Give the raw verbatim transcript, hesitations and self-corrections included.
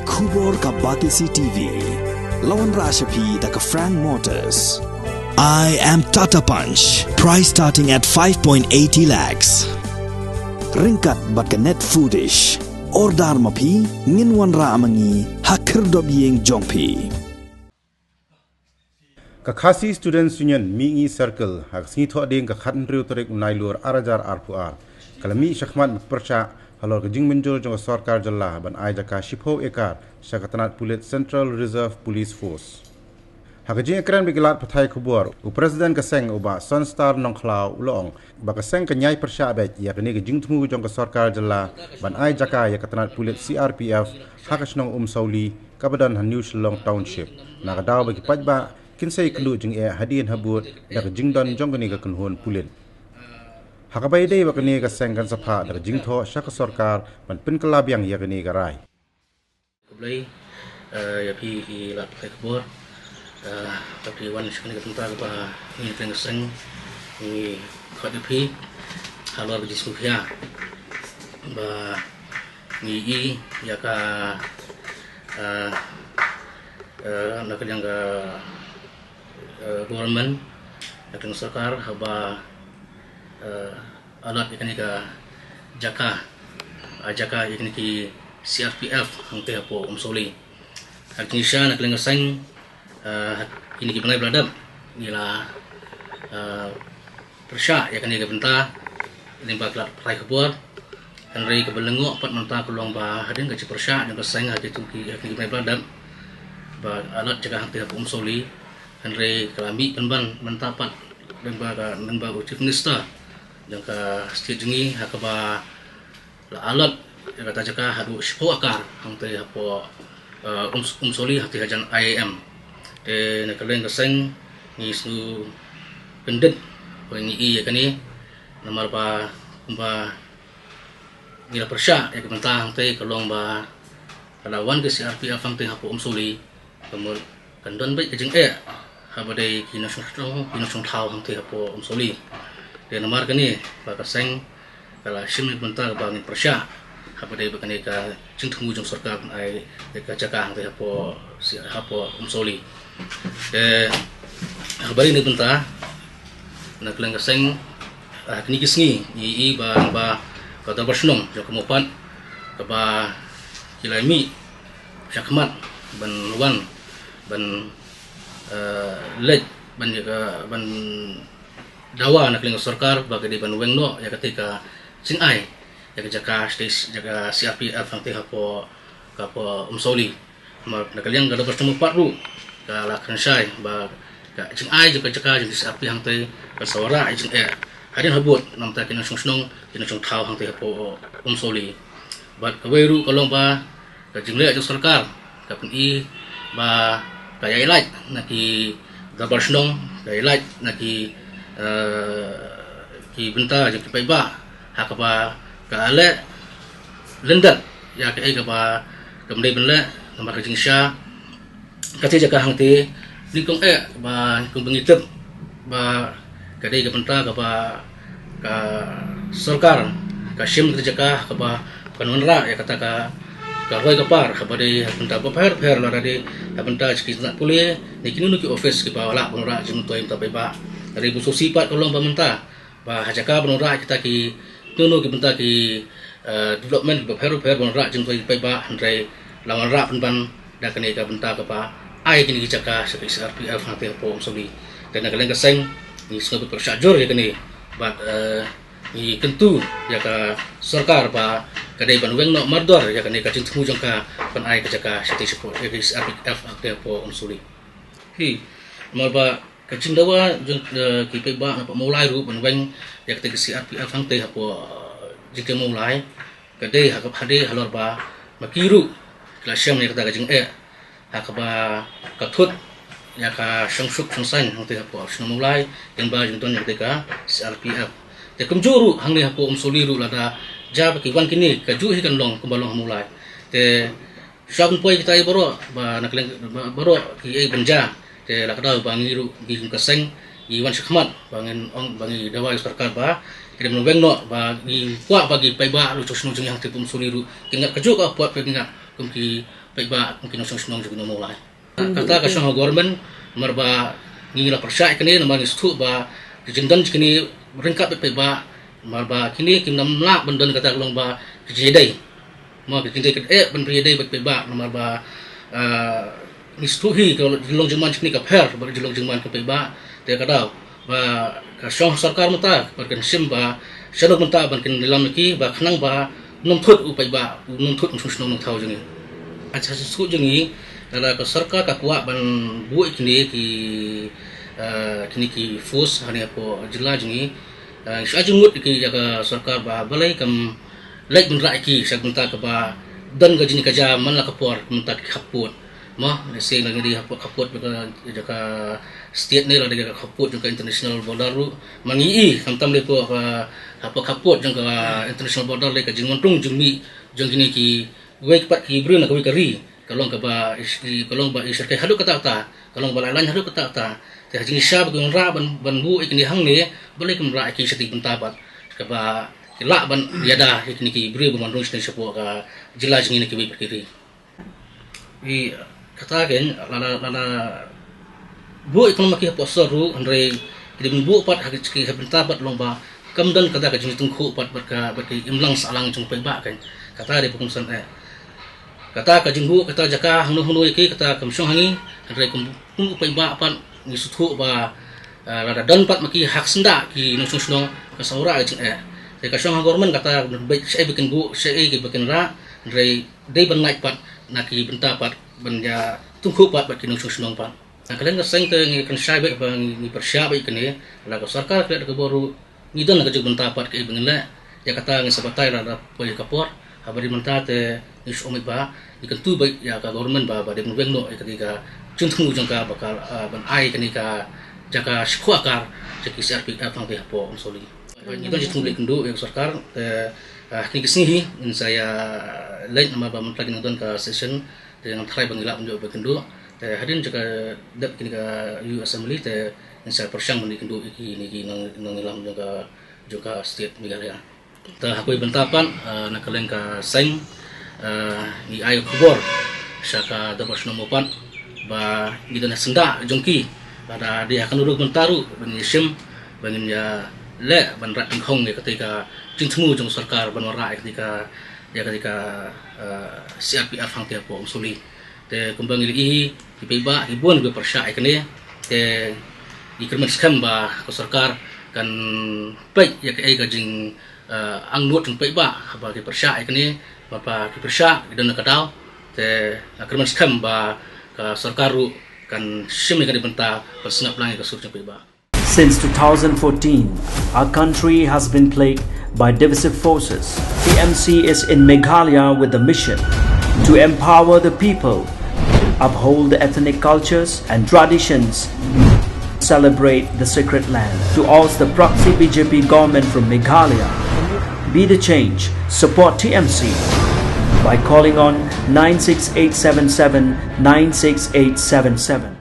Khubor ka Batesi T V. La wanrah sha phi da ka Frank Motors. I am Tata Punch. Price starting at five point eighty lakhs. Ryngkat bad ka Net Foodish. Order ma phi, ngin wanrah ma ngi ha khyrdop ïing jong phi. Ka Khasi Students Union Mihngi Circle ha ka sngi Thohdieng ka khathynriew tarik u Nailur ar hajar arphew ar ka la mih shakhmat ban pyrshah halor ka jingmynjur jong ka sorkar jylla ban ai jaka shiphew ekar sha ka tnat pulit Central Reserve Police Force. Ha ka jingïakren bad ki lad pathai khubor, u President ka seng u Bah Sunstar Nongkhlaw u la ong ba ka seng ka ñiai pyrshah beit ïa kane ka jingthmu jong ka sorkar jylla ban ai jaka ïa ka tnat pulit C R P F ha ka shnong Umsawli kaba don ha New Shillong Township, na ka daw ba ki paidbah kin sa ïakynduh jingeh hadien habud da ka jingdon jong kane ka kynhun pulit. Ha kaba ïadei bad kane, ka seng kan sa phah da ka jingthoh sha ka sorkar ban pynkylla biang ïa kane ka rai. Khublei, eh, ïa phi ki lad pathai khubor. Eh, pat ki wan sha kane ka bynta kaba ngi na ka seng ngi khot ïa phi halor ka jingsngewkhia ba ngi i ïa ka, eh, eh, na ka liang ka, eh, government, na ka liang sorkar haba, eh, allot ïa kane ka jaka, ah, jaka ïa kane ki C R P F hangtei hapoh Umsawli. Ha ka jingshisha na ka liang ka seng, eh, ha kine ki bnai ba la dep ngi la, eh, pyrshah ïa kane ka bynta lyngba ki lad pathai khubor. Hynrei kaba lyngngoh pat mynta ka long ba hadien ka jingpyrshah jong ka seng ha kito ki, ha kine ki bnai ba la dep ba allot jaka hangtei hapoh Umsawli. Hynrei ka la mih pynban mynta pat lyngba ka, lyngba u Chief Minister jong ka state jong ngi ha kaba la allot ïa kata jaka haduh shiphew ekar hangtei hapoh, eh, Um, Umsawli hangtei hajan I I M. Te na ka liang ka seng ngi sngew kyndit ba ngi i ïa kane namar ba kumba ngi la pyrshah ïa ka bynta hangtei ka long ba ka la wan ka C R P F hangtei hapoh Umsawli. Ka mut kan don beit ka jingeh haba dei ki nongshong, ki nongshong thaw hangtei hapoh Umsawli. Te namar kane ba ka seng ka la shim ïa ka bynta ba ngin pyrshah haba dei bad kane ka jingthmu jong sorkar ban ai ïa ka jaka hangtei hapoh, hapoh Umsawli. Te haba dei na ka bynta na ka liang ka seng, ah, kine ki sngi ngi i ba, ba ka dorbar shnong jong ka Mawpat kaba ki la mih shakhmat ban wan ban, eh, leit ban ïa ka, ban dawa na ka liang ka sorkar ba ka dei ban weng noh ïa katei ka jingai ïa ka jaka state, jaka C R P F hangtei hapoh, hapoh Umsawli. Namar na ka liang ka dorbar shnong Mawpat ruh ka la kren shai ba ka jingai jong ka jaka jong ka C R P F hangtei kan sa wanrah ïa jingeh hadien habud namar ki nongshong shnong, ki nongshong thaw hangtei hapoh Umsawli. Bad kawei ruh ka long ba ka jingleh jong sorkar ka pyni ba ka ïaid lait na ki dorbar shnong, ka ïaid lait na ki, eh, ki bynta jong ki paidbah ha kaba ka leh lyndet ïa kaei kaba kam dei ban leh namar ka jingshisha katei jaka hangtei nyngkong eh ba nyngkong ba ngi tip ba ka dei ka bynta kaba ka sorkar ka shim katei jaka kaba kan wanrah ïa kata ka, ka roi ka par haba dei ha bynta bapher bapher, lada dei ha bynta ki tnat pule ne kino kino ki office kiba lah ban wanrah jingmyntoi bynta paidbah. Hynrei ba sngewsih pat ka long ba mynta ba ha jaka ban wanrah kita ki, kino kino ki bynta ki, eh, development kiba pher bapher ban wanrah jingmyntoi paidbah, hynrei la wanrah pynban da kane ka bynta kaba ai kine ki jaka sha ka C R P F hangtei hapoh Umsawli. Te na ka liang ka seng ngi sngew pyrshah jur ïa kane bad, eh, ngi kyntu ïa ka sorkar ba ka dei ban weng noh mardor ïa kane ka jingthmu jong ka ban ai ka jaka shatei shapoh ïa ka C R P F hangtei hapoh Umsawli. Hi, namar ba ka jingdawa jong, eh, ki paidbah na Mawlai ruh ban weng ïa katei ka C R P F hangtei hapoh, eh, jingkieng Mawlai ka dei ha ka, ha dei halor ba ma ki ruh ki la shem ïa kata ka jingeh ha kaba ka thut ïa ka shongsuk shongsaiñ hangtei hapoh shnong Mawlai, ïa ba jingdon ïa katei ka C R P F. Te kumjuh ruh hangne hapoh Umsawli ruh lada jia ba ki wan kine kajuh hi kan long kumba long ha Mawlai. Te shuwa ban poi kita i baroh ba na ka liang ba, baroh ki ei ban jia. Te la ka daw ba ngi ruh ngi kum ka seng ngi wan shakhmat ba ngin ong ba ngi dawa ïa sorkar ba ki dei ban weng noh ba ngi kwah ba ki paidbah ruh jong shnong jong ngi hangtei hapoh Umsawli ruh kin ngat kajuh ka por ba kin ngat kum ki paidbah ki nongshong shnong jong kino mo lai. Kata ka shong ha government, namar ba ngi la pyrshah ïa kane, namar ngi sngewthuh ba ki jingdon jong kine ryngkat bad paidbah, namar ba kine kim nang lah ban don kata ka long ba ki jingïadei. Mo, ki jingïadei ka eh ban pyrshah ïadei bad paidbah, namar ba, ah, ngi sngewthuh hi ka jinglong jingman jong kine ka pher bad ka jinglong jingman ka paidbah. Te ka daw ba ka shong sorkar mynta bad kan shim ba shalok mynta ban kin ïalam ïa ki ba khnang ba nym thut u paidbah, nym thut u nongshong shnong nongthaw jong ngi. Ka shu suk jong ngi, lada ka sorkar ka kwah ban buh ïa kine ki, eh, kine ki force hangne hapoh jylla jong ngi, eh, shu ai jingmut ïa ki ïa ka sorkar ba balei kam leit ban rah ïa ki sha ka bynta kaba don ka jingkajia man la ka por, ka bynta ki khappud. Mo, lehse la ngi dei hapoh khappud jong ka, jong ka state ne la dei ka khappud jong ka international border ruh. Ma ngi i, khamtam lei hapoh ka, hapoh khappud jong ka international border lei ka jingwanrung jingmih jong kine kiwei pat ki briew na kawei ka ri. Ka long kaba i, i, ka long ba i shyrkhei haduh katta katta, ka long ba la ïalam haduh katta katta. Te ha jingshisha ba ki wanrah ban, ban buh ïa kine hangne, balei kim rah ïa ki shatei bynta pat kaba ki lah ban ïada ïa kine ki briew ban wanrung shane shapoh ka jylla jong ngi na kiwei pat ki ri. I kata kein, lada, lada buh ïa ki ma ki hapoh sor ruh, hynrei ki dei ban buh pat ha ki, ki ha bynta pat long ba kam don kata ka jingtyngkhuh pat bad ka, bad ka imlang sahlang jong paidbah kein. Kata dei ba kongsan eh. Kata ka jingbuh kata jaka hangno hangno ïa ki, kata kam shong ha ngi, hynrei kum, kum u paidbah pat ngi sngewthuh ba, ah, lada don pat ma ki ha ka syndah ki nongshong shnong, ka sa wanrah ka jingeh. Te ka shong ha government kata, beit shaei ba kin buh, shaei ba kin rah, hynrei dei ban ngeit pat na ki bynta pat ban ïatyngkhuh pat bad ki nongshong shnong pat. Na ka liang ka seng te ngi kynshai beit ba ngi, ngi pyrshah beit kane, la ka sorkar ka leh da kaba ruh, ngi don ka jingbynta pat kaei ba ngin leh. Ïa kata ngin sa batai lada poi ka por. Haba dei mynta te ngi shu ong beit ba ngi kyntu beit ïa ka government ba, ba dei ban weng noh ïa kane ka jingthmu jong ka ba ka, ah, ban ai kane ka jaka shiphew akar jong ki C R P F hangtei hapoh Umsawli. Ngi don jingthmu leit kynduh ïa ka sorkar te, ah, kine ki sngi hi ngin sa ïa leit namar ba mynta ki nang don ka session. Te ngan tharai ba ngi lah ban ïoh ban kynduh. Te hadien jong ka dep kine ka U Assembly te ngin sa pyrshang ban ïa kynduh ïa kine ki nong, nongïalam jong ka, jong ka state Meghalaya. Te ha kawei bynta pat, ah, na ka liang ka seng, ah, ngi ai khubor sha ka dorbar shnong mo pat ba ngi don ha syndah jong ki. Lada dei ha kano ruh ka bynta ruh ba ngin ïa shim, ba ngin ïa leh ban rat dyngkhong ïa katei ka jingthmu jong ka sorkar ban wanrah ïa katei ka, ïa katei ka, ah, C R P F hangtei hapoh Umsawli. Te kumba ngi la ïohi, ki paidbah ki bun ki pyrshah ïa kane. Te ngi kyrmen skhem ba ka sorkar kan peit ïa kaei ka jing, eh, angnud jong paidbah haba ki pyrshah ïa kane, bad ba ki pyrshah ki don na ka daw. Te nga kyrmen skhem ba ka sorkar ruh kan shim ïa kane bynta ban sngap lang ïa ka sur jong paidbah. Since two thousand fourteen, our country has been plagued by divisive forces. T M C is in Meghalaya with the mission to empower the people, uphold the ethnic cultures and traditions, celebrate the sacred land. To oust the proxy B J P government from Meghalaya, be the change, support T M C by calling on nine six eight seven seven nine six eight seven seven.